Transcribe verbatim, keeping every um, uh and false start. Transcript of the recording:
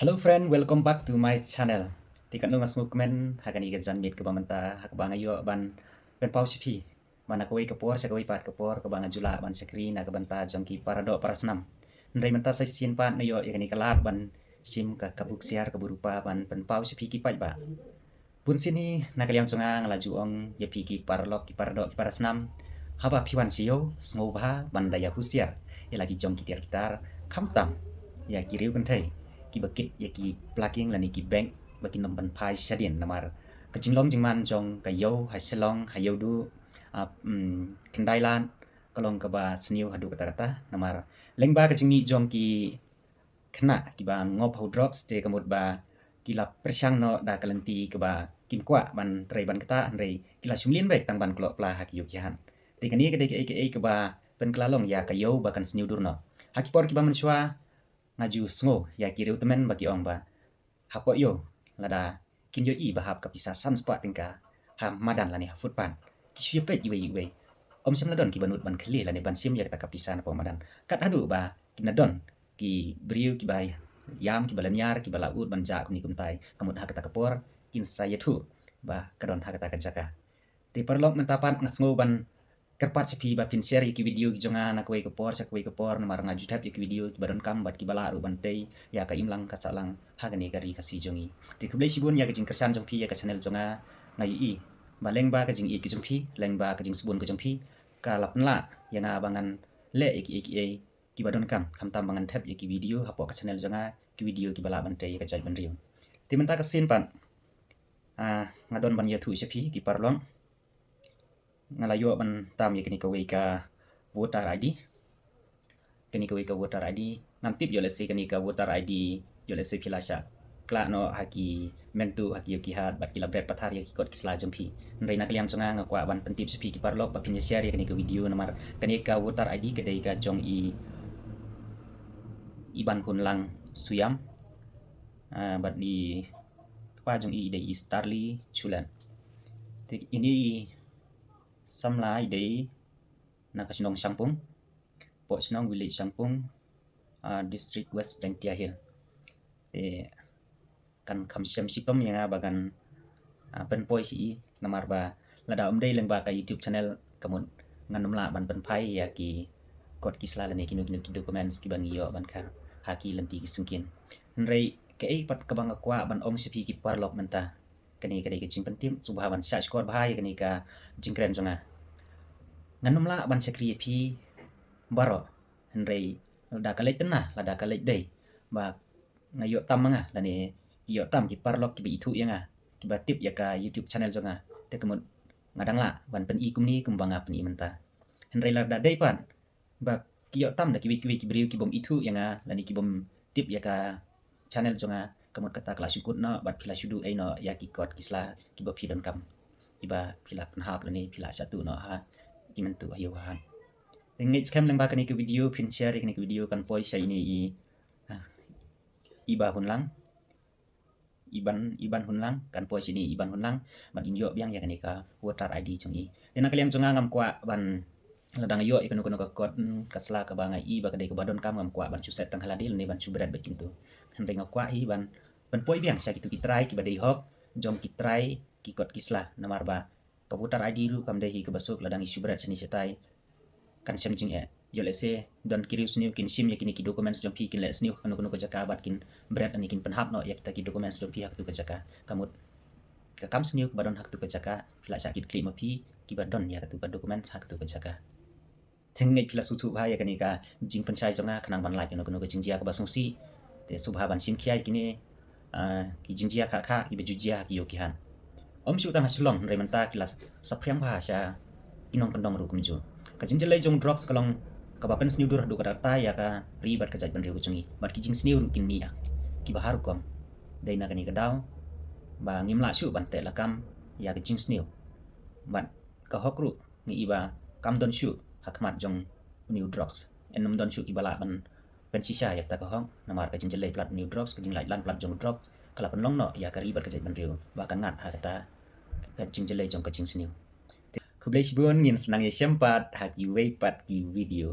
Hello friend, welcome back to my channel. Te katno nga sngewkmen ha kane ka janmiet kaba mynta ha kaba nga ïoh ban pynpaw sha phi ba na kawei ka por sha kawei pat ka por kaba nga ju lah ban shakri na ka bynta jong ki paradoh parasnam. Hynrei mynta sa shisien pat nga ïoh ïa kane ka lad ban shim ka kabu ksiar kabu rupa ban pynpaw sha phi ki paidbah. Bun sien hi na ka liang jong nga nga la ju ong ïa phi ki paralok ki paradoh ki parasnam, haba phi wan sha ïew sngewbha ban da ïa husiar ïa la ki jong ki tiar ki tar, khamtam ïa ki riew kynthei kiba kit ïa ki plaking lane ki bag ba kin ym ban phai shadien, namar ka jinglong jingman jong ka ïew ha Shillong ha ïew duh, ah, mm, khyndai lad ka long kaba sniew haduh katta katta, namar lyngba ka jingmih jong ki khynnah kiba ngop ha u drugs te ka mut ba ki la pyrshang noh da ka lynti kaba kim kwah ban trei ban ktah, hynrei ki la shu mlien beit tang ban kloi pla ha ki ïew ki hat. Te kane ka dei kaei kaei kaba pynkylla long ïa ka ïew ba kan sniew dur noh. Ha ki por kiba mynshuwa nga ju sngew ïa ki riew tymmen ba ki ong ba hapoh ïew lada kin ïohi ba hap ka pisa san spah tyngka ha madan lane ha footpath, ki shu ïa peit iwei iwei. Ym shym la don kiba nud ban khlieh lane ban shim ïa kata ka pisa napoh madan. Kat haduh ba kin da don ki briew kiba ïam, kiba lynñiar, kiba la ud ban jah kumne kumtai, ka mut ha kata ka por kin sa ïathuh ba ka don ha kata ka jaka. Te paralok, mynta pat nga sngew ban kyrpad sha phi ba phin share ïa ki video ki jong nga na kawei ka por sha kawei ka por, namar nga ju thep ïa ki video kiba donkam bad kiba lah ruh ban tei ïa ka imlang ka sahlang ha kane ka ri Khasi jong ngi. Te khublei shibun ïa ka jingkyrshan jong phi ïa ka channel jong nga. Nga ïohi ba lyngba ka jingïeit ka jong phi, lyngba ka jingsbun ka jong phi, ka la pynlah ïa nga ba ngan leh ïa kiei kiei kiba donkam, khamtam ba ngan thep ïa ki video hapoh ka channel jong nga, ki video kiba lah ban tei ïa ka jaitbynriew. Te mynta ka sien pat, ah, nga don ban ïathuh sha phi ki paralok. Nga la ïoh ban tam ïa kane kawei ka voter I D. Kane kawei ka voter I D, ngam tip ïoh lehse kane ka voter I D ïoh lehse phi la shah klah noh ha ki mynta ha ki ïew ki hat bad ki la bret pathar ïa ki kot ki sla jong phi. Hynrei na ka liang jong nga nga kwah ban pyntip sha phi ki paralok ba phin ïa share ïa kane ka video, namar kane ka voter I D ka dei ka jong i Iban Hunlang Suyam, ah, bad i kpa jong i i dei i Starly Chulen. Te ine i samla i dei na ka shnong Shangpung, poh shnong, village Shangpung, ah, district West Jaintia Hills. Te kan kham shem shitom ïa nga ba ngan, ah, pynpoi sha i, namar ba lada ym dei lyngba ka YouTube channel ka mut ngan ym lah ban pynphai ïa ki kot ki sla lane kino kino ki documents kiba ngi ïoh ban kha ha ki lynti ki syngkien. Hynrei kaei pat kaba nga kwah ban ong sha phi ki paralok mynta, kane ka dei ka jingpyntip, sngewbha ban shah shkor bha ïa kane ka jingkren jong nga. Ngan ym lah ban shakri ïa phi baroh, hynrei lada ka leit tynna, lada ka leit dei ba nga ïoh tam ma nga lane ki ïoh tam ki paralok kiba ithuh ïa nga, kiba tip ïa ka YouTube channel jong nga, te ka mut nga dang lah ban pyni kumne kumba nga pyni mynta. Hynrei lada dei pat ba ki ïoh tam da kiwei kiwei ki briew ki bym ithuh ïa nga lane ki bym tip ïa ka channel jong nga, ka mut kata ka la shu kut noh bad phi la shu duh ei noh ïa ki kot ki sla kiba phi donkam, kiba phi la pynhap lane phi la shah tuh noh ha ki mynta ha ïew ha hat. Te ngeit skhem lyngba kane ka video phin share ïa kane ka video kan poi sha ine i, ah, Iba Hunlang. Iban, Iban Hunlang, kan poi sha ine i Iban Hunlang bad in ïoh biang ïa kane ka voter I D jong i. Te na ka liang jong nga ngam kwah ban, lada nga ïoh ïa kano kano ka kot, mm, ka sla kaba nga i ba ka dei kaba donkam, ngam kwah ban shu set tang ha lade lane ban shu bret beit kumto. Hynrei nga kwah hi ban pynpoi biang sha kito ki trai kiba dei hok jong ki trai ki kot ki sla, namar ba ka voter I D ruh kam dei hi kaba suk, lada ngi shu bret shane shatai kan shem jingeh. Ïoh lehse don ki riew sniew kin shim ïa kine ki documents jong phi, kin leh sniew ha kano kano ka jaka bad kin bret lane kin pynhap noh ïa kita ki documents jong phi ha katu ka jaka. Ka mut ka kam sniew kaba don ha katu ka jaka, phi la shah kit khlieh ma phi kiba don ïa katu ka documents ha katu ka jaka. Te ngeit phi la sngewthuh bha ïa kane ka jingpynshai jong nga, khnang ban lait kano kano ka jingjia kaba sngewsih. Te sngewbha ban shim khia ïa kine, ah, ki jingjia kha kha kiba ju jia ha ki ïew ki hat. Ym shu tang ha Shillong, hynrei mynta ki la saphriang bha sha ki nongkyndong ruh kumjuh. Ka jingjyllei jong drugs ka long kaba pynsniew dur haduh katta katta ïa ka ri bad ka jaitbynriew ka jong ngi. Bad ki jingsniew ruh kin mih ïa kiba har rukom. Dei na kane ka daw ba ngim lah shuh ban teh lakam ïa ka jingsniew. Bad ka hok ruh ngi i ba kam don shuh ha khmat jong une u drugs. Yn ym don shuh kiba lah ban pynshisha ïa kata ka hok, namar ka jingjyllei palat une u drugs, ka jinglait lan palat jong u drugs ka la pynlong noh ïa ka ri bad ka jaitbynriew ba kan ngat ha kata ka jingjyllei jong ka jingsniew. Khublei shibun, ngin sa nang ïashem pat ha kiwei pat ki video.